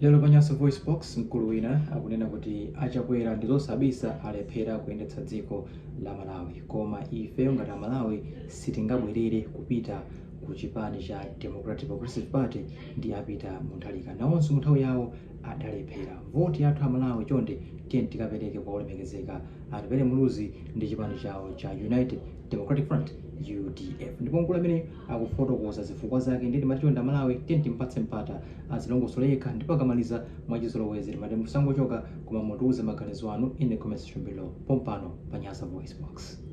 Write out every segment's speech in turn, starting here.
Lero pa Nyasa VoiceBox, mkulu wina akunena kuti a Chakwera ndi zosabisa alephera kuyendetsa dziko la Malawi, koma ifeyo ngati Amalawi sitingabwerere kupita ku chipani cha Democratic Progressive Party ndi a Peter Mutharika. Nawonso mu nthawi yawo adalephera. Voti yathu Amalawi, chonde tiyeni tikapereke kwa olemekezeka Atupele Muluzi ndi chipani chawo cha United Democratic Front, UDF. Ndipo mkulu amene akufotokoza zifukwa zake, ndiye timati chonde Amalawi, tiyeni timpatse mpata azilongosole yekha, ndipo akamaliza, mwachizolowezi timati musangochoka koma mutiuze maganizo anu in the comment section below pompano pa Nyasa Voice Box.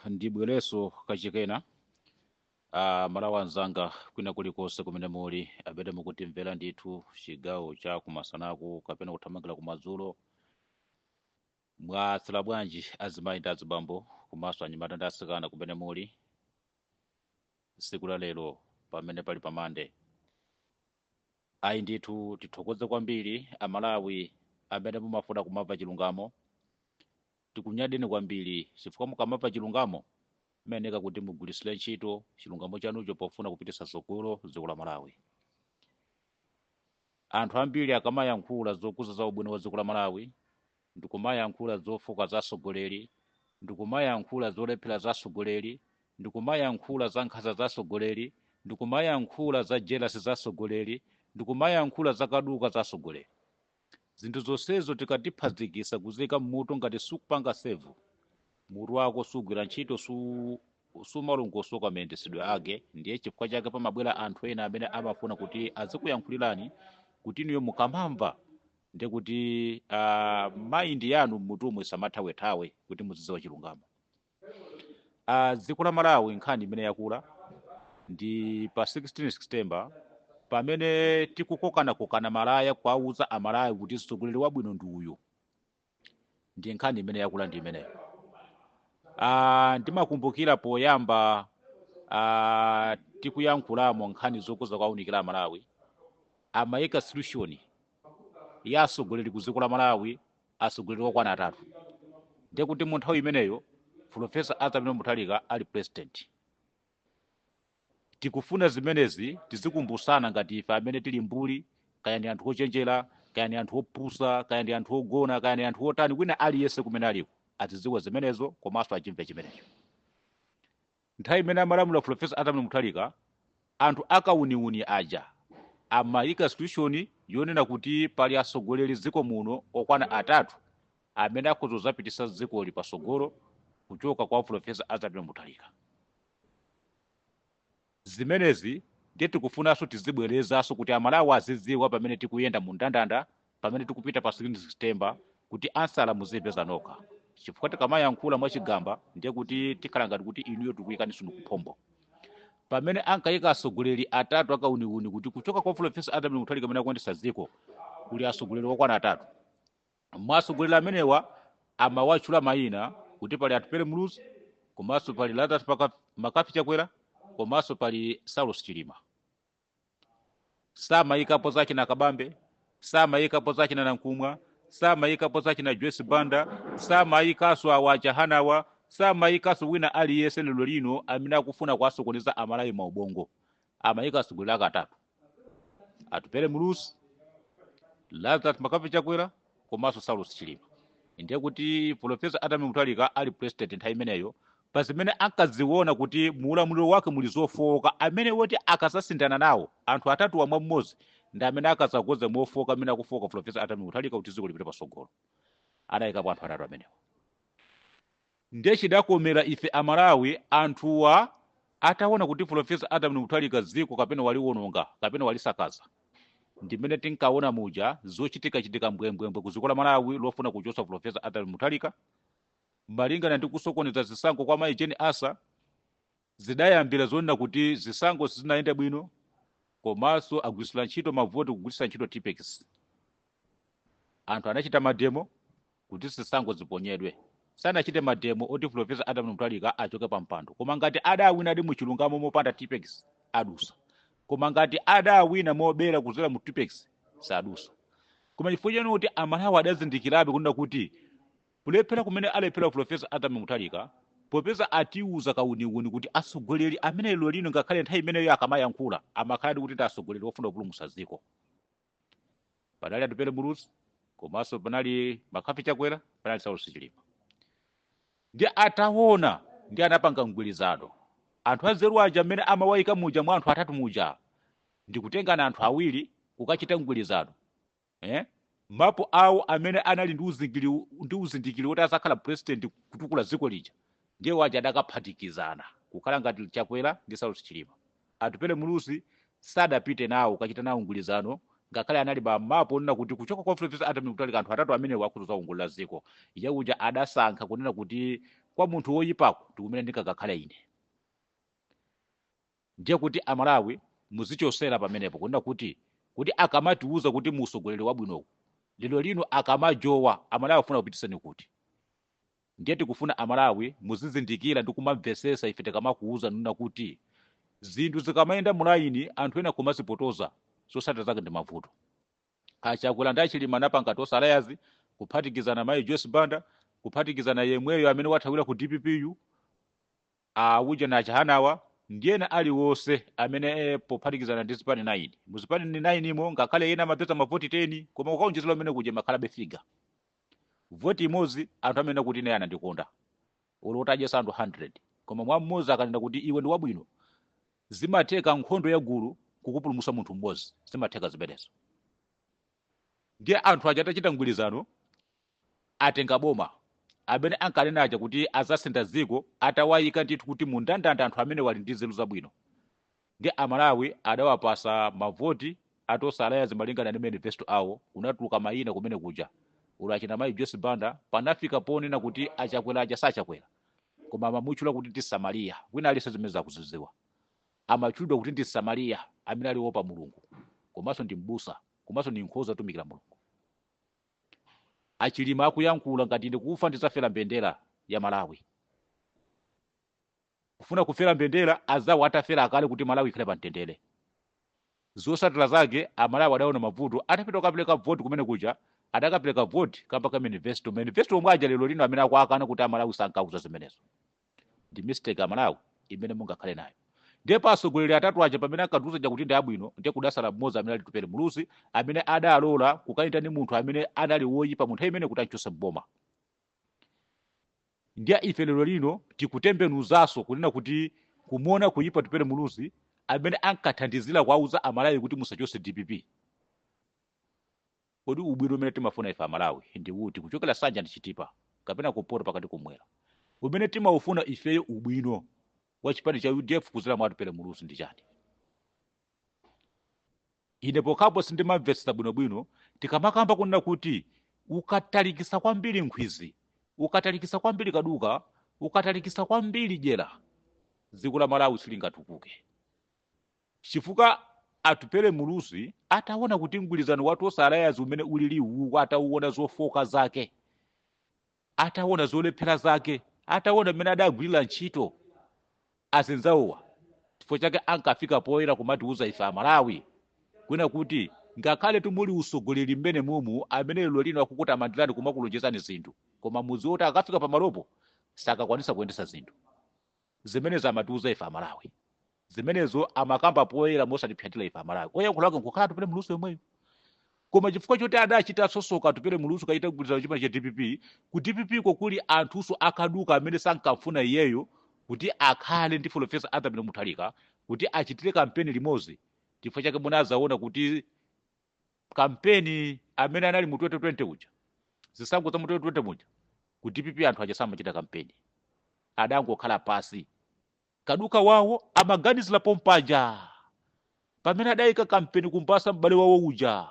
Ndibwereso kachikena, Malawi anzanga kwina kulikonse kumene muli, amene mukutimvera ndithu chigawo cha kumasanaku kapena kuthamangira kumadzulo, mwatsala bwanji azimayi ndi azibambo komanso anyamata ndi atsikana kumene muli tsiku la lero pamene pali pamande? Ayi ndithu, tithokoze kwambiri Amalawi amene mumafuna kumamva chilungamo. Tikunyadeni kwambiri chifukwa mukamamva chilungamo mumayeneka kuti mugwirisire ntchito chilungamo chanucho pofuna kupititsa tsogolo dziko la Malawi. Anthu ambiri akamayankhula zokuza za ubwino wa dziko la Malawi, ndikumayankhula zofoka za atsogoleri, ndikumayankhula zolephera za atsogoleri, ndikumayankhula za nkhanza za atsogoleri, ndikumayankhula za jealous za atsogoleri, ndikumayankhula za kaduka za atsogoleri, zinthu zonsezo tikatiphatikiza kuzika mmutu, ngati sukupanga save, mutu wako sugwira ntchito, sumalongosoka mayendetsedwe ake. Ndiye chifukwa chake pamabwera anthu ena amene amafuna kuti azikuyankhulirani kuti inuyo mukamamva, ndiye kuti mind yanu mmutumu isamathawethawe, kuti muzidziwa chilungamo. Dziko la Malawi, nkhani imene yakula ndi pa 16 September pamene tikukokanakokana malaya kuwauza Amalawi kuti mtsogoleri wabwino ndi uyu. Ndi nkhani imene yakula ndi imeneyo. Ndimakumbukira poyamba tikuyankhulamo nkhani zokuza kuwaunikira Amalawi, amayika solution ya atsogoleri ku dziko la Malawi, atsogoleri okwana atatu. Ndiye kuti mu nthawi imeneyo Professor Arthur Peter Mutharika ali president. Tikufuna zimenezi tizikumbusana ngati ife amene tili mbuli, kaya ndi anthu ochenjera, kaya ndi anthu opusa, kaya ndi anthu ogona, kaya ndi anthu otani, wina aliyense kumene aliko azidziwa zimenezo komanso achimve chimenecho. Nthawi imene amalamula Professor Arthur Peter Mutharika, anthu akauniuni aja amayika solution yonena kuti pali atsogoleri dziko muno okwana atatu amene akhoza kuzapitisa dzikoli pasogolo kuchoka kwa Professor Arthur Peter Mutharika. Zimenezi ndiye tikufunanso tizibwerezanso kuti Amalawi azidziwa pamene tikuyenda mu ndandanda, pamene tikupita pa 16 September, kuti answer muzipeza nokha, chifukwa tikamayankhula mwachigamba ndiye kuti tikhala ngati kuti inuyo tikuyikaninso kuphombo. Pamene ankayika atsogoleri atatu akauniuni kuti kuchoka kwa Professor Arthur Peter Mutharika amene akuyendetsa dziko, kuli atsogoleri okwana atatu. Mwa atsogoleri amenewa amawatchula mayina kuti pali Atupele Muluzi, komanso pali Lazarus Makafi Chakwera, komanso pali Saulos Chilima. Samayikapo zachina Kabambe, samayikapo zachina Nankhumwa, samayikapo zachina Joyce Banda, samayikanso awa Chahanawa, samayikanso wina aliyense lero lino amene akufuna kuwasokoneza Amalawi maubongo. Amayika atsogoleri ake atatu: Atupele Muluzi, Lazarus Makafi Chakwera, komanso Saulos Chilima. Ndiye kuti Professor Arthur Mutharika ali president nthawi imeneyo, pa zimene ankaziona kuti muulamuliro wake muli zofowoka, amene woti akazasindana nawo anthu atatu wamwa mmodzi ndi amene akazakoze mofowoka amene akufowoka Professor Arthur Mutharika kuti dziko lipite pasogolo, anayikapo anthu atatu amenewo. Ndiye chidakomera ife Amalawi, anthuwa ataona kuti Professor Arthur Mutharika dziko kapena waliwononga kapena walisakaza, ndimene tinkaona muja zochitikachitika mbwembwembwe ku dziko la Malawi lofuna kuchotsa Professor Arthur Mutharika malingana ndi kusokoneza zisankho kwa mayi Jane Ansah. Zidayambira zonena kuti zisankho sizinayende bwino, komanso agwirisira ntchito mavoti kugwiritsa ntchito Tipex. Anthu anachita mademo kuti zisankho ziponyedwe. Sanachite mademo oti Professor Arthur Mutharika achoke pa mpando, koma ngati adawinadi muchilungamo mopanda Tipex, adusa, koma ngati adawina mobera kudzera mu Tipex, sadusa. Koma chifukwa chani kuti Amalawi adazindikirabe kunena kuti kulephera kumene alephera Professor Arthur Mutharika Popeza atiuza kauniuni kuti atsogoleri amene lero lino, ngakhale nthawi imeneyo akamayankhula, amakhala kuti ndi atsogoleri ofuna kupulumutsa dziko. Panali Atupele Muluzi, komanso panali McCarthy Chakwera, panali Saulos Chilima. Ndi ataona, ndi anapanga mgwirizano. Anthu anzeru aja amene amawayika muja mwa anthu atatu muja, ndikutengana anthu awiri kukachita mgwirizano, eh? Mapu awo amene anali ndi uzindikiro kuti azakhala president kutukula dziko lija, ndiye waja adakaphatikizana kukhala ngati Chakwera ndi Saulos Chilima. Atupele Muluzi sadapite nawo kukachita nawo mgwirizano, ngakhale anali pa mapu onena kuti kuchoka kwa Professor Arthur Mutharika anthu atatu amene akhoza kuwongolera dziko. Iye uja adasankha kunena kuti kwa munthu woyipako ndi kumene ndingakakhale ine. Ndiye kuti Amalawi muzichosera pamenepo kunena kuti akamatiuza kuti musogoleri wabwinoku lero lino akamajowa, Amalawi afuna kupitisani kuti? Ndiye tikufuna Amalawi muzizindikira ndi kumamvesesa ife tikamakuuza nuna kuti zinthu zikamayenda mulaini, anthu ena kumazipotoza, zotsatira zake ndi mavuto. Achakwera ndi Achilima anapanga Tonse Alliance, kuphatikizana mayi Joyce Banda, kuphatikizana yemweyo amene wathawira ku DPP awuja na Achihanawa, ndiyena aliwonse amene pophatikizana ndi zipani 9. Muzipani 9 imo, ngakhale ena amapeza mavoti 10, koma ukaonjezera umene kuja makhalabe figure. Voti imodzi, anthu amene kuti ine anandikonda, olo utadyesa anthu 100, koma mwa mmodzi akanena kuti iwe ndi wabwino, zimatheka nkhondo ya gulu kukupulumutsa munthu mmodzi, zimatheka zimenezo. Ndiye anthu aja atachita mgwirizano, atenga boma, amene ankanena aja kuti azasintha dziko, atawayika ndithu kuti mundandanda anthu amene wali ndi nzeru zabwino, ndi Amalawi adawapasa mavoti a Tonse Alliance malingana ndi manifesto awo. Kunatuluka mayina kumene kuja, ulo achina mayi Joyce Banda. Panafika ponena kuti Achakwera aja sachakwera, koma amamutchula kuti ndi Samariya. Wina aliyense zimene zakuzidziwa, amatchulidwa kuti ndi Samariya amene ali wopa Mulungu, komanso ndi mbusa, komanso ndi nkhoza yotumikira Mulungu. Achilima akuyankhula ngati ndikufa ndidzafera mbendera ya Malawi, kufuna kufera mbendera azawo atafera akale kuti Malawi ikhale pamtendere. Zotsatira zake Amalawi adaona mavuto atapita kukapereka voti kumene kuja. Adakapereka voti kamba ka manifesto, manifesto omwe aja lero lino amene akuakana kuti Amalawi sankauza zimenezo. Ndi mistake Amalawi imene mungakhale nayo. Ndiye pa atsogoleri atatu aja pamene ankatiuza ja kuti ndi abwino, ndiye kudasala mmodzi amene ali Tupele Muluzi, amene adalola kukayenda ndi munthu amene anali woyipa munthu imene kuti amchotse mboma. Ndiye ife lero lino tikutembenuzanso kunena kuti kumuona kuyipa Tupele Muluzi amene ankathandizira kuauza Amalawi kuti musachotse DPP. Kodi ubwino umene timafuna ife Amalawi ndi uti, kuchokera Sanja ndi Chitipa kapena kumpoto, pakati, kumwera, umene timaufuna ifeyo, ubwino wa chipani cha UDF kudzera mwa Atupele Muluzi ndi chani? Ine pokhapo sindimamvetsetsa bwinobwino. Tikamakamba kunena kuti ukatalikisa kwambiri nkhwizi, ukatalikisa kwambiri kaduka, ukatalikisa kwambiri dyera, dziko la Malawi silingatukuke, chifukwa Atupele Muluzi ataona kuti mgwirizano wa Tonse Alliance umene ulili uwu, atauona zofoka zake, ataona zolephera zake, ataona mmene adagwirira ntchito azinzawowa, chifukwa chake ankafika poyera kumatiuza ife Amalawi kwina kuti ngakhale tumuli usogoleri mmene mumu amene lero lino akukutamandirani, kumakulonjezani zinthu, koma mudziwe kuti akafika pamalopo sakakwanisa kuyendetsa zinthu zimenezo. Amatiuza ife Amalawi zimenezo, amakamba poyera mosatipyatira ife Amalawi. Oyankhula wake nkukhala Atupele Muluzi yomweyo. Koma chifukwa choti adachita sosoka Atupele Muluzi kachita kugwirizana chipani cha DPP, ku DPP ko kuli anthuso akaduka amene sankamfuna iyeyo kuti akhale ndi Professor Arthur Peter Mutharika kuti achitire kampeni limodzi. Chifukwa chake munazaona kuti kampeni amene anali mu 2020 uja, zisankho za mu 2020 muja, ku DPP anthu aja samachita kampeni, adangokhala pasi. Kaduka wawo amaganizira pompaja pamene adayika kampeni kumpasa m'bale wawo uja,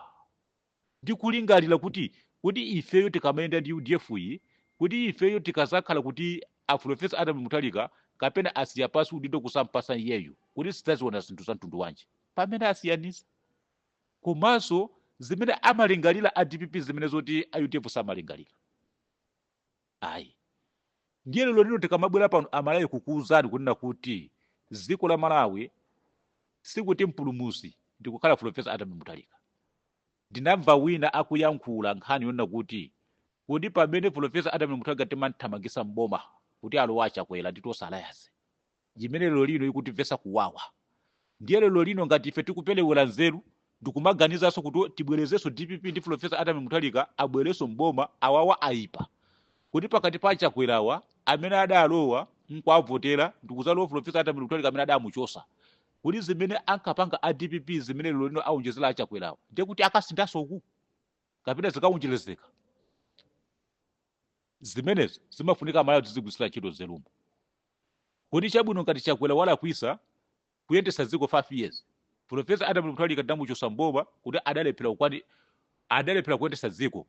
ndi kulingalira kuti ifeyo tikamayenda ndi UDF iyi, kuti ifeyo tikazakhala kuti a Professor Arthur Mutharika kapena asiya pasi udindo kusampasa iyeyo, kuti tidzaziona zinthu za mtundu wanji pamene asiyanisa, komanso zimene amalingalira a DPP, zimene zoti a UDF samalingalira ayi. Ndiye lero lino tikamabwera pano Amalawi kukuwuzani kunena kuti dziko la Malawi sikuti mpulumutsi ndikukhala Professor Arthur Mutharika. Ndinamva wina akuyankhula nkhani yonena kuti kodi pamene Professor Arthur Mutharika timamthamangisa mboma kuti Kuti alowa aChakwera ndi Tonse Alliance imene lero lino ikutimvetsa kuwawa. Ndiye lero lino ngati ife tikupelewera nzeru ndikumaganizanso kuti tibwerezenso DPP ndi Professor Arthur Mutharika abwerenso mboma, awawa ayipa. Kuti pakati pa aChakwerawa amene adalowa nkuwavotera ndikuzalowa Professor Arthur Mutharika amene adamuchosa, kuti zimene ankapanga a DPP zimene lero lino aonjezera aChakwerawa, ndiye kuti akasindanso uku kapena zikawonjezereka? Zimenezo zimafunika Amalawi tizigwirisira ntchito nzerumo. Kuti chabwino, ngati Chakwera walakwisa kuyendetsa dziko 5 years, Professor Arthur Mutharika tinamuchosa mboma kuti adalephera kukwani, adalephera kuyendetsa dziko.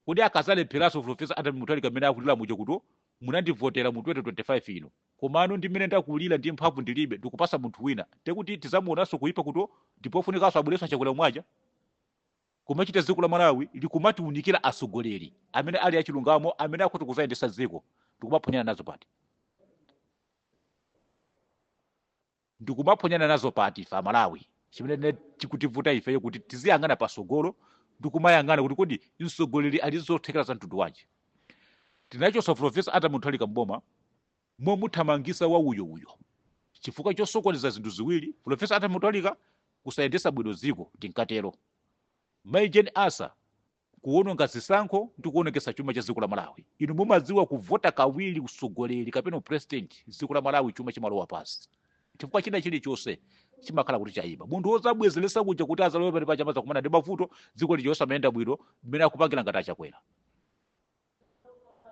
Kuti akazalepheranso Professor Arthur Mutharika mmene akulira muja kuti munandivotera mu 2025 ino, komano ndi mmene ndakulira ndi mphamvu ndilibe, ndikupasa munthu wina, ndekuti tizamuonanso kuipa kuti ndipofunikanso abwerenso aChakwera mwaja. Kumachita dziko la Malawi likumatiunikira atsogoleri amene ali achilungamo, amene akuti kuzayendetsa dziko, ndikumaphonyana nazo pati? Ndikumaphonyana nazo pati ife Amalawi? Chimene chikutivuta ifeyo kuti tiziyang'ana pasogolo ndikumayang'ana kuti kodi mtsogoleri ali zothekera za mtundu wanji. Tinachosa Professor Arthur Mutharika mboma momuthamangisa wa uyo uyo chifukwa chosokoneza zinthu ziwiri: Professor Arthur Mutharika kusayendetsa bwino dziko, tinkatero; Mayi Jane Ansah kuwononga zisankho ndi kuwonongesa chuma cha dziko la Malawi. Inu mumadziwa kuvota kawiri usogoleri kapena upresident dziko la Malawi chuma chimalowa pansi, chifukwa china chilichonse chimakhala kuti chayima. Munthu wozabwezeresa kuja kuti azalowe pali paja amazakumana ndi mavuto, dziko lija osamayenda bwino. Mmene akupangira ngati aChakwera,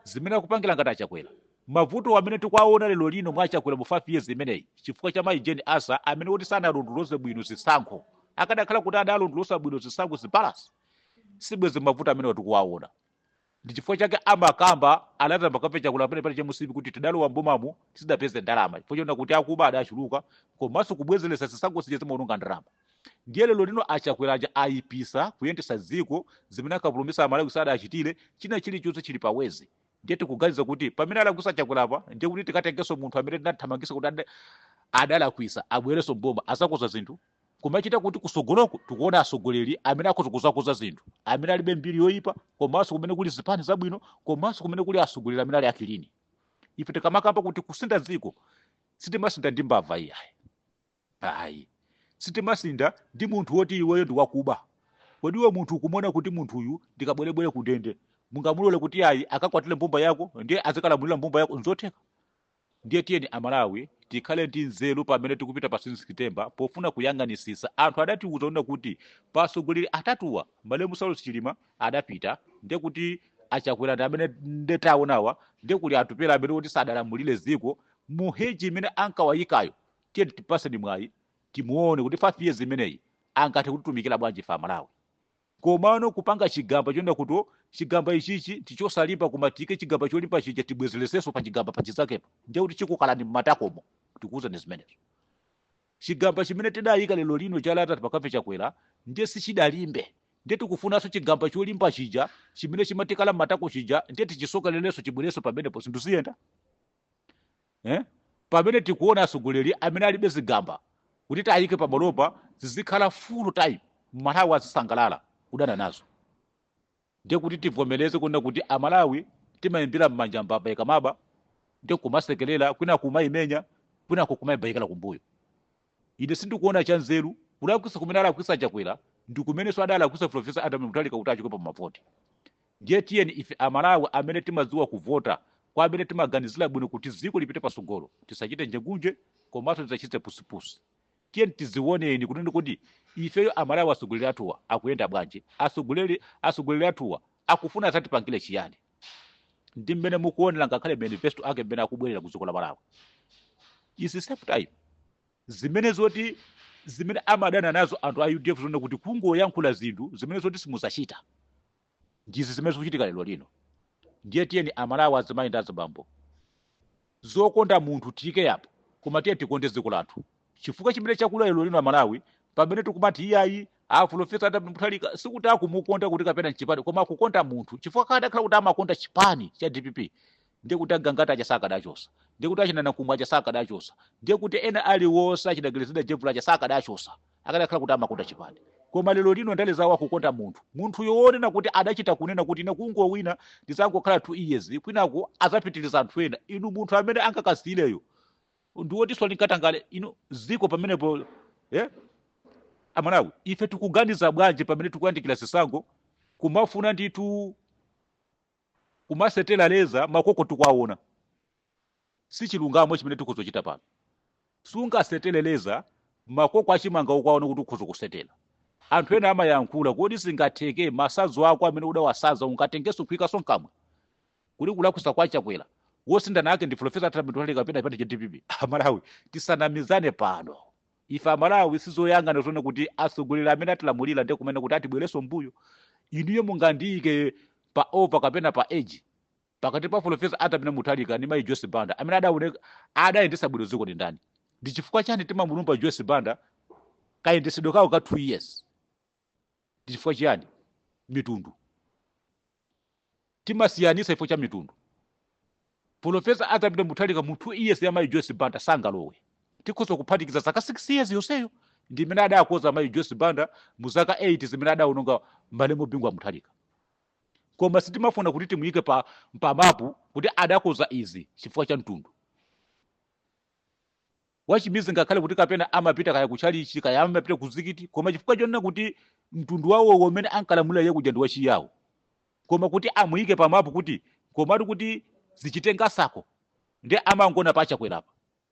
zimene akupangira ngati aChakwera, mavuto amene tikuwaona lero lino mwa aChakwera mu 5 years imeneyi, chifukwa cha mayi Jane Ansah amene kuti sanalondoloze bwino zisankho. Akadakhala kuti adalondoloza bwino zisankho zibalasi, sibwezi mavuto amene tikuwaona. Ndi chifukwa chake amakamba alata makamve Chakwera pamene pali chamusipi kuti tidalowa mbomamu tisidapeze ndalama, chifukwa chona kuti akuba adachuluka, komanso kubwezeresa zisankho zija zimaononga ndalama. Ndiye lero lino aChakwera aja ayipisa kuyendesa dziko, zimene akapulumisa Amalawi sadachitire, china chilichonse chili pawezi. Ndiye tikuganiza kuti pamene alakwisa Chakwerapa, ndiye kuti tikatengenso munthu amene tinathamangisa kuti adalakwisa abwerenso mboma azakoza zinthu? Kumachita kuti kusogoloko tikuona atsogoleri amene akhoza kuzakoza zinthu, amene alibe mbiri yoyipa, komanso kumene kuli zipani zabwino, komanso kumene kuli atsogoleri amene ali a clean. Ife tikamakamba kuti kusintha dziko, sitimasinda ndi mbava iyayi, ayi. Sitimasinda ndi munthu woti iweyo ndi wakuba. Kodi iwe munthu ukumuona kuti munthu uyu ndikabwerebwere kundende, mungamulole kuti ayi akakwatire mbumba yako, ndiye azikalamulira mbumba yako? Nzotheka? Ndiye tiyeni Amalawi tikhale ndi nzeru pamene tikupita pa 16 September pofuna kuyang'anisisa. Anthu adatiuza kunena kuti paatsogoleri atatuwa, malemu Saulos Chilima adapita, ndiye kuti aChakwera ndi amene ndetaonawa, ndiye kuli Atupele amene kuti sadalamulire dziko mu heji imene ankawayikayo. Tiye tipaseni mwayi timuone kuti 5 years imeneyi angathe kutitumikira bwanji ife Amalawi. Komano kupanga chigamba chonena kuti chigamba ichichi ndichosalimba, koma tike chigamba cholimba chija tibwezeresenso pa chigamba pachizakepo, ndiye kuti chikukalani mmatakomo. Tikuwuzani zimenezo. Chigamba chimene tidayika lero lino cha Lazarus Pakamve Chakwera ndiye sichidalimbe, ndiye tikufunanso chigamba cholimba chija chimene chimatikala mmatako chija, ndiye tichisokererenso chibwerenso pamenepo, zinthu ziyenda, eh? Pamene tikuona atsogoleri amene alibe zigamba kuti tayike pamalopa zizikhala full time, Malawi azisangalala kudana nazo. Ndiye kuti tivomereze kunena kuti Amalawi timayimbira m'manja mbava ikamaba, ndiye kumasekerera, kwina kumayimenya, kwinako kumayibayikira kumbuyo. Ine sindikuona cha nzeru. Kulakwisa kumene alakwisa Chakwera ndi kumenenso adalakwisa Professor Arthur Mutharika kuti achoke pa mavoti. Ndiye tiyeni ife Amalawi amene timadziwa kuvota, kwa amene timaganizira bwino kuti dziko lipite pasogolo, tisachite njengunje komanso tisachite pusipusi. Tiyeni tizioneni kunena kuti ifeyo Amalawi atsogoleri athuwa akuyenda bwanji, atsogoleri athuwa akufuna adzatipangire chiyani. Ndi mmene mukuonera ngakhale manifesto ake mmene akubwerera ku dziko la Malawi is the same time zimene zoti zimene amadana nazo anthu a UDF, zonena kuti kungoyankhula zinthu zimene zoti simuzachita, ndizi zimene zikuchitika lero lino. Ndiye tiyeni Amalawi, azimayi ndi azibambo, zokonda munthu tiyike yapo, koma tiye tikonde dziko lathu, chifukwa chimene chakula lero lino Amalawi pamene tikumati iyayi a Professor Arthur Mutharika, sikuti akumukonda kuti kapena mchipani, koma akukonda munthu, chifukwa kadakhala kuti amakonda chipani cha DPP, ndiye kuti agangata aja sakadachosa, ndiye kuti achina Nankhumwa aja sakadachosa, ndiye kuti ena aliwonse achina Grezelder Jeffrey aja sakadachosa, akadakhala kuti amakonda chipani. Koma lero lino ndale zawo akukonda munthu, munthu yoonena kuti adachita kunena kuti ine kungowina ndizangokhala 2 years, kwinako azapitiriza anthu ena. Inu, munthu amene angakasiyireyo ndiwotiswa linkatangale inu ziko pamenepo, eh? Amalawi, ife tikuganiza bwanji pamene tikuyandikira zisankho kumafuna ndithu kumasetera leza makoko? Tikuwaona, si chilungamo chimene tikuzochita pano. Sungasetere leza makoko achimanga ukuwaona kuti ukhoza kusetera. Anthu ena amayankhula, kodi zingatheke masazo ako amene udawasaza ungatengenso kuyikaso mkamwa kuli kulakwisa kwa Chakwera wosindana ake ndi Professor Arthur Mutharika kapena chipani cha DPP? Amalawi, tisanamizane pano. Ife Amalawi sizoyang'ana zone kuti atsogoleri amene atilamulira ndiye kumene kuti atibwereso mbuyo. Inuyo mungandiyike pa over kapena pa edge pakati pa Professor Arthur Peter Mutharika ndi mayi Joyce Banda, amene adaoneka adayendesa bwino dziko ndi ndani? Ndi chifukwa chani timamulumba Joyce Banda kayendesedwe kawo ka 2 years? Ndi chifukwa chiyani? Mitundu timasiyanisa ifo cha mitundu. Professor Arthur Peter Mutharika mu 2 years ya mayi Joyce Banda sangalowe. Tikhoza kuphatikiza zaka 6 years yonseyo ndi imene adakoza mayi Joyce Banda mu zaka 8 zimene adawononga malemu Bingu wa Mutharika. Koma sitimafuna kuti timuyike pa pamapu kuti adakoza izi chifukwa cha mtundu wachimizi, ngakhale kuti kapena amapita kaya kutchalichi, kaya amapita kuzikiti, koma chifukwa chonena kuti mtundu wawo umene ankalamulira iye kuja ndi wachiyawo, koma kuti amuyike pamapu kuti komatu kuti zichite ngasako ndi amangona pa Achakwera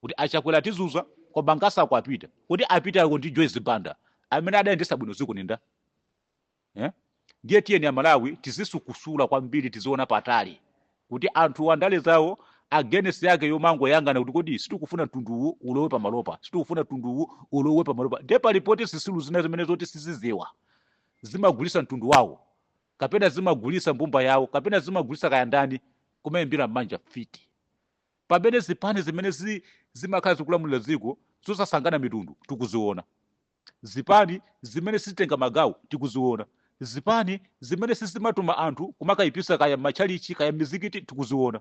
kuti Achakwera tizuza, koma ngasako apita kuti apitako ndi Joyce Banda, amene adayendesa bwino dziko ninda, eh? Ndiye tiyeni Amalawi tizisukusula kwambiri, tiziona patali kuti anthu andale zawo against yake yomangoyang'ana kuti kodi sitikufuna mtunduwu ulowe pamalopa, sitikufuna mtunduwu ulowe pamalopa. Ndiye palipoti zisilu zina zimene zoti siziziwa zimagulisa mtundu wawo kapena zimagulisa mbumba yawo kapena zimagulisa kaya ndani, kumayimbira m'manja fiti, pamene zipani zimene zimakhala zikulamulira dziko zosasangana mitundu tikuziona, zipani zimene sizitenga magawo tikuziona, zipani zimene sizimatuma anthu kumakayipisa kaya matchalichi kaya mizikiti tikuziona.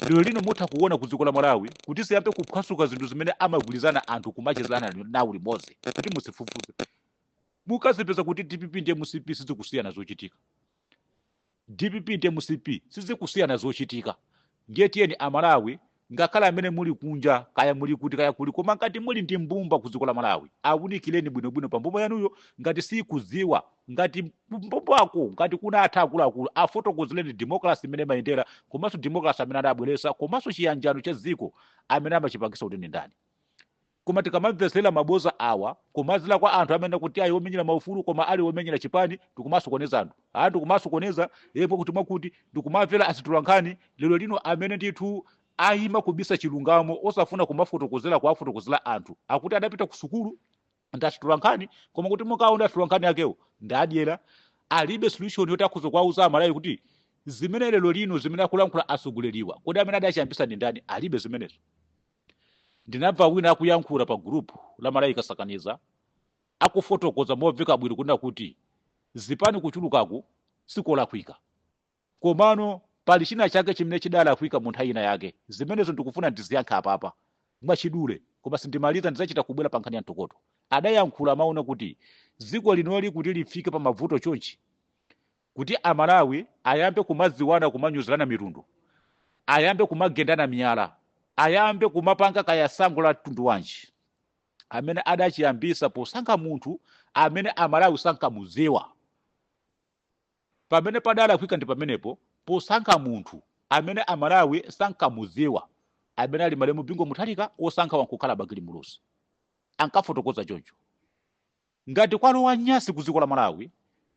Lero lino mutha kuona ku dziko la Malawi kuti ziyambe kuphwasuka zinthu zimene amagwirizana anthu kumachezana nawo limodzi, kuti muzifufuze mukazipeza kuti DPP ndi MCP sizikusiyana zochitika, DPP ndi MCP sizikusiyana zochitika. Ndiye tiyeni Amalawi, ngakhale amene muli kunja, kaya muli kuti, kaya kuli, koma ngati muli ndi mbumba ku dziko la Malawi, awunikireni bwinobwino pa mbumba yanuyo. Ngati sikudziwa, ngati mbumbako ngati kunatha, akuluakulu afotokozereni democracy imene imayendera, komanso democracy amene adabweresa, komanso chiyanjano cha dziko amene amachipangisa kuti ndi ndani. Koma tikamamvetsera maboza awa kumazira kwa anthu amene kuti ayi omenyera maufulu koma ali omenyera chipani, tikumasokoneza anthu, anthu kumasokoneza yepo kuti mwakuti ndikumamvera azitolankhani lero lino amene ndithu ayima kubisa chilungamo, osafuna kumafotokozera, kuwafotokozera anthu akuti adapita ku sukulu ndi azitolankhani, koma kuti mukaona azitolankhani akewo ndadyera, alibe solution yoti akhoza kuwauza Amalawi kuti zimene lero lino zimene akulankhula asogoleriwa, kodi amene adachiyambisa ndi ndani? Alibe zimenezo. Ndinamva wina akuyankhula pa group la Malaika Sakaniza akufotokoza momveka bwino kunena kuti zipani kuchulukaku sikolakwika, komano pali china chake chimene chidalakwika mu nthawi ina yake. Zimenezo ndikufuna ndiziyankha apapa mwachidule, koma sindimaliza, ndidzachita kubwera pa nkhani ya mtokoto. Adayankhula amaona kuti dziko linoli kuti lifike pa mavuto chonchi, kuti Amalawi ayambe kumadziwana, kumanyozerana mitundu, ayambe kumagendana miyala, ayambe kumapanga kaya sango la mtundu wanji, amene adachiyambisa posankha munthu amene Amalawi sankamudziwa. Pamene padalakwika ndi pamenepo, posankha munthu amene Amalawi sankamudziwa, amene ali malemu Bingu Mutharika, osankha wankukhala Bakili Muluzi. Ankafotokoza choncho. Ngati kwalowa nyasi ku dziko la Malawi,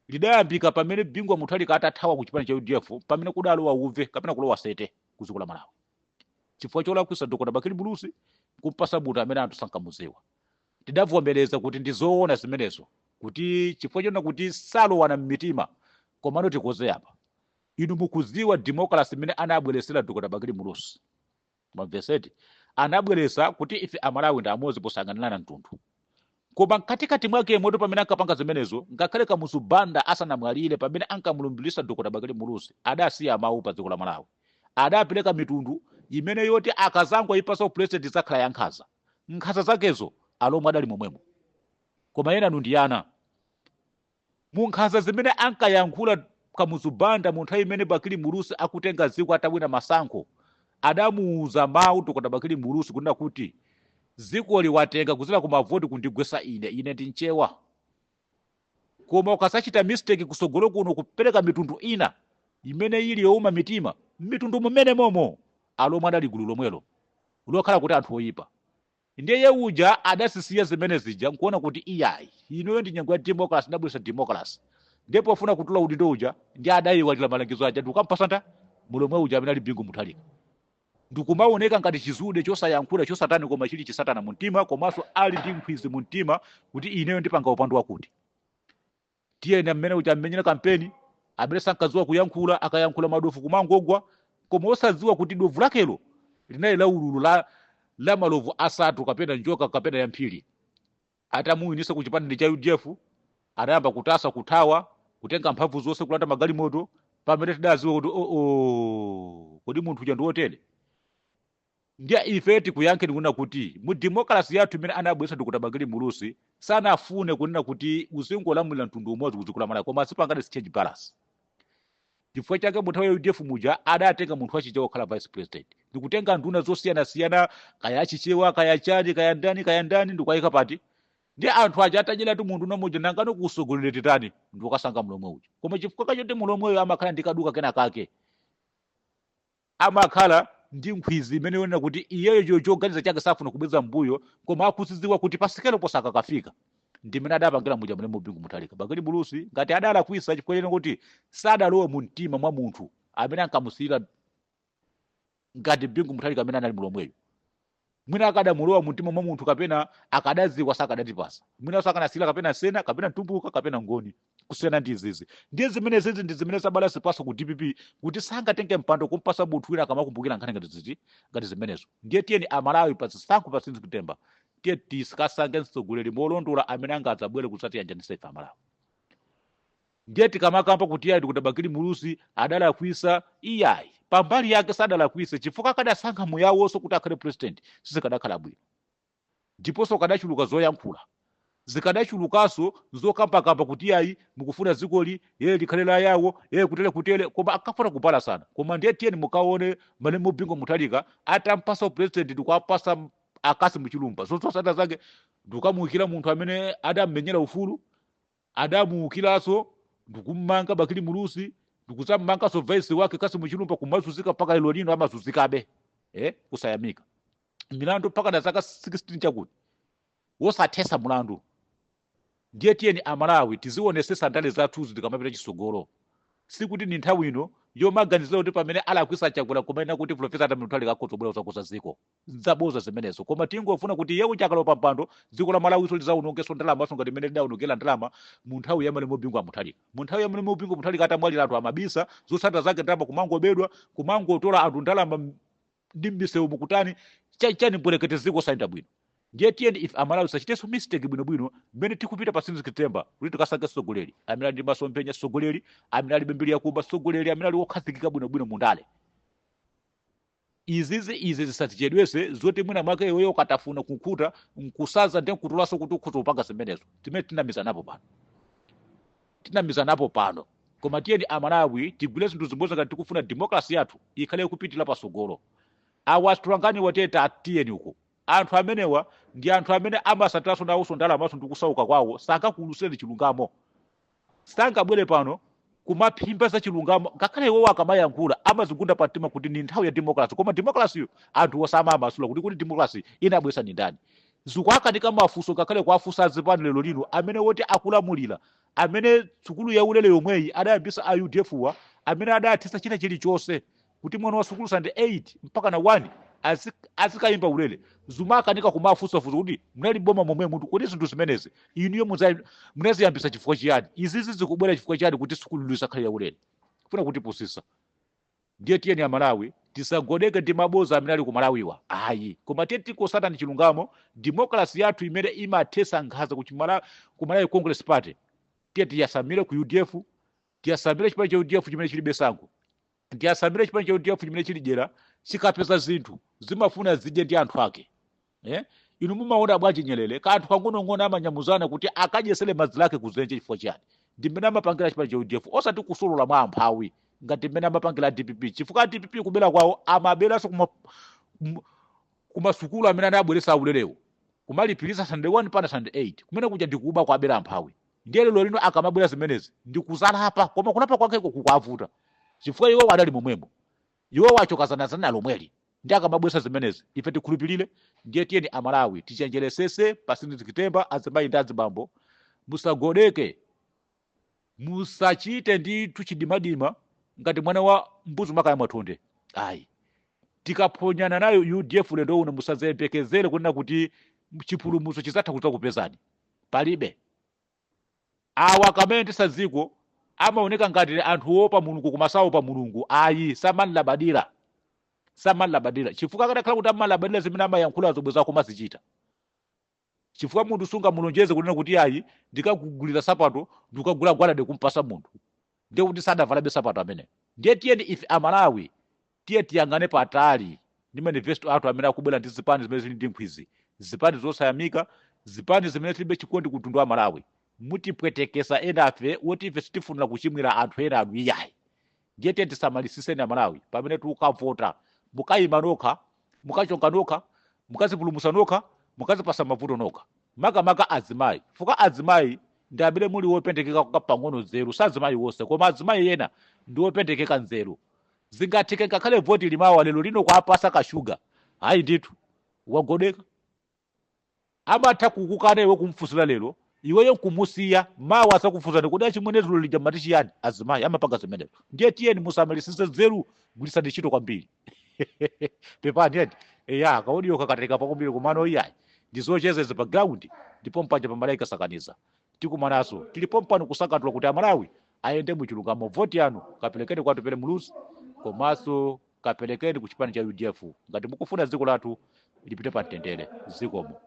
lidayambika pamene Bingu wa Mutharika atathawa ku chipani cha UDF, pamene kudalowa uve kapena kulowa sete ku dziko la Malawi chifukwa cholakwisa Dr Bakili Muluzi kumpasa munthu amene anthu sankamudziwa. Tidavomereza kuti ndizoona zimenezo, kuti chifukwa chona kuti salowana m'mitima, komano tikoze apa. Inu mukudziwa democracy imene anabweresera Dr Bakili Muluzi, mwamveseti, anabweresa kuti ife Amalawi ndi amodzi posang'anirana mtundu, koma mkatikati mwake moto pamene ankapanga zimenezo, ngakhale Kamuzu Banda asanamwalire, pamene ankamulumbirisa Dr Bakili Muluzi, adasiya mawu pa dziko la Malawi, adapereka mitundu imene yoti akazango ipasa president zakhala ya nkhanza. Nkhanza zakezo Alomwe adali momwemo, koma ena nu ndi ana. Mu nkhanza zimene ankayankhula Kamuzu Banda mu nthawi imene Bakili Muluzi akutenga dziko atawina masankho, adamuuza mawu Dr Bakili Muluzi kunena kuti dzikoli watenga kudzera ku mavoti kundigwesa ine, ine ndi Mchewa. Koma ukasachita mistake kusogolo kuno kupereka mitundu ina imene ili youma mitima, m'mitundu mumene momo Alomwe adali gulu lomwelo lokhala kuti anthu oyipa. Ndiye iye uja adasisiya zimene zija nkuona kuti iyayi, inoyo ndi nyengo ya democracy, ndabweretsa democracy. Ndiye pofuna kutula udindo uja ndiye adayiwalira malangizo aja ndikukampasa nda Mulomwe uja amene ali Bingu Mutharika. Ndikumaoneka ngati chizude chosayankhula chosatani, koma chili chisatana mumtima, komanso ali ndi nkhwizi mumtima kuti ineyo ndipanga upandu wakuti. Tiyeni mmene uja ammenyera kampeni, amene sankadziwa kuyankhula, akayankhula madovu kumangogwa, koma osadziwa kuti dovu lakelo linali la ululu la malovu asatu kapena njoka kapena ya mphiri. Atamuwinisa ku chipani cha UDF, anayamba kutasa, kuthawa, kutenga mphamvu zonse, kulanda magalimoto, pamene tidadziwa kuti oo, kodi munthu uja ndi wotere. Ndiye ife tikuyankheni kunena kuti mu democracy yathu imene anabweretsa Dr Bakili Muluzi, sanafune kunena kuti uzingolamulira mtundu umodzi kudziko la Malawi, koma azipangana exchange balance. Chifukwa chake mu nthawi ya UDF muja adatenga munthu wachichewa kukhala vice president, ndikutenga nduna zosiyanasiyana, kaya achichewa, kaya chani, kaya ndani, kaya ndani, ndikuyika pati. Ndi anthu aja atadyeratu munthu unamuja, nangano kusogolere titani? Ndikukasankha Mlomwe uja. Koma chifukwa kachoti Mlomweyo amakhala ndi kaduka kena kake, amakhala ndi nkhwizi imene yonena kuti iyeyo choganiza chake safuna kubweza mbuyo, koma akuzidziwa kuti pasikelo posakakafika. Ndimene adapangira muja mene Bingu Mutharika. Bakili Muluzi ngati adalakwisa, chifukwa chene kuti sadalowe mu mtima mwa munthu amene ankamusiyira ngati Bingu Mutharika amene anali Mulomweyo. Mwina akadamulowa mu mtima mwa munthu kapena akadadziwa, sakadatipasa. Mwinanso akanasiyira kapena Sena kapena Mtumbuka kapena Ngoni, kusiyana ndi izizi. Ndiye zimene zizi ndi zimene zabala zipaso ku DPP kuti sangatenge mpando kumpasa munthu wina akamakumbukira nkhani ngati zizi, ngati zimenezo. Ndiye tiyeni Amalawi pa zisankho pa 16 September, tiye tikasankhe mtsogoleri molondola amene angadzabwere kudzatiyanjanitsa ife Amalawi. Ndiye tikamakamba kuti iyayi, Dr Bakili Muluzi adalakwisa, iyayi, pambali yake sadalakwise, chifukwa akadasankha Muyawonso kuti akhale president sizikadakhala bwino, ndiponso kadachuluka zoyankhula, zikadachulukanso zokambakamba kuti iyayi, mukufuna dzikoli ye likhale la yawo, ye kutere kutere, koma akafuna kupalasana. Koma ndiye tiyeni mukaone malemu Bingu Mutharika atampasa president ndikuapasa akasi muchilumba, zotsatira zake ndikukamuyikira munthu amene adammenyera ufulu, adamuukiranso ndikummanga Bakili Muluzi, ndikuzammanganso vice wake Kasi Muchilumba, kumazunzika mpaka lero lino amazunzikabe, kusayamika milandu mpaka na zaka 16 chakuti wosathesa mulandu. Ndiye tiyeni Amalawi tizionesesa ndale zathuzi tikamapita chisogolo. Sikuti ni nthawi ino yomaganizira kuti pamene alakwisa Chakwera kumaena kuti Professor Arthur Mutharika akhoza kubwera ziko zaboza zimenezo, koma tingofuna kuti iye uja akalowa pa mpando, dziko la Malawiso lizaonongeso ndalamaso ngati imene lidaonongera ndalama mu nthawi ya malemu Bingu Mutharika. Mu nthawi ya malemu Bingu Mutharika atamwalira, anthu amabisa zotsatira zake, ndalama kumangobedwa, kumangotola anthu ndalama ndi m'misewu, mukutani chani, mbwerekete, dziko osayenda bwino. Ndiye tiyeni ife Amalawi tisachitenso mistake bwinobwino mmene tikupita pa 16 September, kuti tikasankhe mtsogoleri amene ali ndi masomphenya, mtsogoleri amene alibe mbiri yakuba, mtsogoleri amene ali wokhazikika bwinobwino mu ndale. Izizi izi zisatichedwese zoti mwina mwake iweyo ukatafuna kukhuta nkusaza ndi nkutulanso kuti ukhuza kupanga zimenezo timene tinamizanapo pano, tinamizanapo pano. Koma tiyeni Amalawi tigwire zinthu zimodzi ngati tikufuna democracy yathu ikhale kupitira pasogolo. Awa atulangani wateta, tiyeni uko. Anthu amenewa ndi anthu amene amasatiranso nawonso ndalamaso ndi kusauka kwawo, sangakuulusireni chilungamo, sangabwere pano kumaphimba za chilungamo. Ngakhale iwowo akamayankhula amazigunda pamtima kuti ni nthawi ya democracy, koma democracy yo anthu osamamasula kuti democracy inabwesa ni ndani. Zikuakanika mafunso ngakhale kuafunsa azipani lero lino amene woti akulamulira, amene sukulu yaulere yomweyi adayambisa a UDF wa, amene adathisa china chilichonse kuti mwana wa sukulu standard 8 mpaka na 1 azikayimba ulere. Zumakanika kumafunsafunsa kuti munali boma momwe munthu, kuti zinthu zimenezi inuyo munaziyambisa chifukwa chiyani? Izizi zikubwera chifukwa chiyani kuti sukulu lisakhale yaulere? Funa kutipusisa. Ndiye tiyeni Amalawi tisagoneke ndi maboza amene ali ku Malawiwa, ayi, koma tiye tikosatani chilungamo, democracy yathu imene imathesa nkhanza ku Malawi Congress Party. Tiye tiyasamire ku UDF, tiyasamire chipani cha UDF chimene chilibe sankho, tiyasamire chipani cha UDF chimene chili dyera, chikapeza zinthu zimafuna zidye ndi anthu ake, eh? Inu mumaona bwanji Nyerere, kanthu kang'onong'ono amanyamuzana kuti akadyesere madzi lake kuzenje? Chifukwa chiyani? Ndi mmene amapangira chipani cha UDF, osati kusolola mwa amphawi ngati mmene amapangira DPP, chifukwa DPP kubera kwawo amaberanso kumasukulu amene anabweresa aulerewo, kumalipirisa standard 1 pana standard 8, kumene kuja ndikuba kwabera amphawi. Ndiye lero lino akamabwera zimenezi ndikuzalapa, koma kulapa kwakeko kukwavuta chifukwa iwo adali momwemo, iwo wachokazanazana lomweli. Ndi akamabwesa zimenezi ife tikhulupirire? Ndiye tiyeni Amalawi tichenjeresese pasini kitemba. Azimayi ndi azibambo, musagodeke, musachite ndithu chidimadima ngati mwana wa mbuzi makaya mwathonde, ayi. Tikaphonyana nayo UDF lendo uno, musazembekezere kunena kuti chipulumutso chizatha kudzakupezani, palibe. Awa akamayendesa dziko amaoneka ngati anthu opa Mulungu, koma saopa Mulungu ayi, samalabadira, samalabadira, chifukwa akadakhala kuti amalabadira zimene amayankhula zomwe zako mazichita, chifukwa munthu sungamulonjeze kunena kuti ayi, ndikakugulira sapato, ndikukagula gwalade kumpasa munthu, ndiye kuti sadavalabe sapato amene. Ndiye tiyeni ife Amalawi tiye tiyang'ane patali ndi manifesto athu amene akubwera ndi zipani zimene zili ndi nkhwizi, zipani zosayamika, zipani zimene zilibe chikondi ku mtundu wa Malawi. Mutipwetekesa enafe woti ife sitifunira kuchimwira anthu ena anu, iyayi. Ndiye tiye tisamalisiseni Amalawi pamene tikukavota. Mukayima nokha, mukachonga nokha, mukazipulumusa nokha, mukazipasa mavuto nokha, makamaka azimayi, fuka azimayi ndi amene muli wopendekeka pang'ono nzeru. Sa azimayi wonse, koma azimayi ena ndi wopendekeka nzeru. Zingatheke ngakhale voti limawa lero lino kwapasa kashuga, hayi ndithu wagodeka. Amatha kukukana iwe kumfusira lero, iweyo nkumusiya, mawa asakufunsani kuti achimwene dzulo lija mati chiyani? Azimayi amapanga zimenezo. Ndiye tiyeni musamalisise nzeru, gwirisani ntchito kwambiri. Pepani eti eya, ka audio kakatereka pakwambiri, komano iyayi, ndizochezezi pa ground ndipo mpanja pamalaika sakaniza. Tikumananso, tilipo mpano kusakatula kuti Amalawi ayende muchilungamo. Voti yanu kaperekeni kwa Atupele Muluzi, komanso kaperekeni ku chipani cha UDF ngati mukufuna dziko lathu lipite pa mtendere. Zikomo.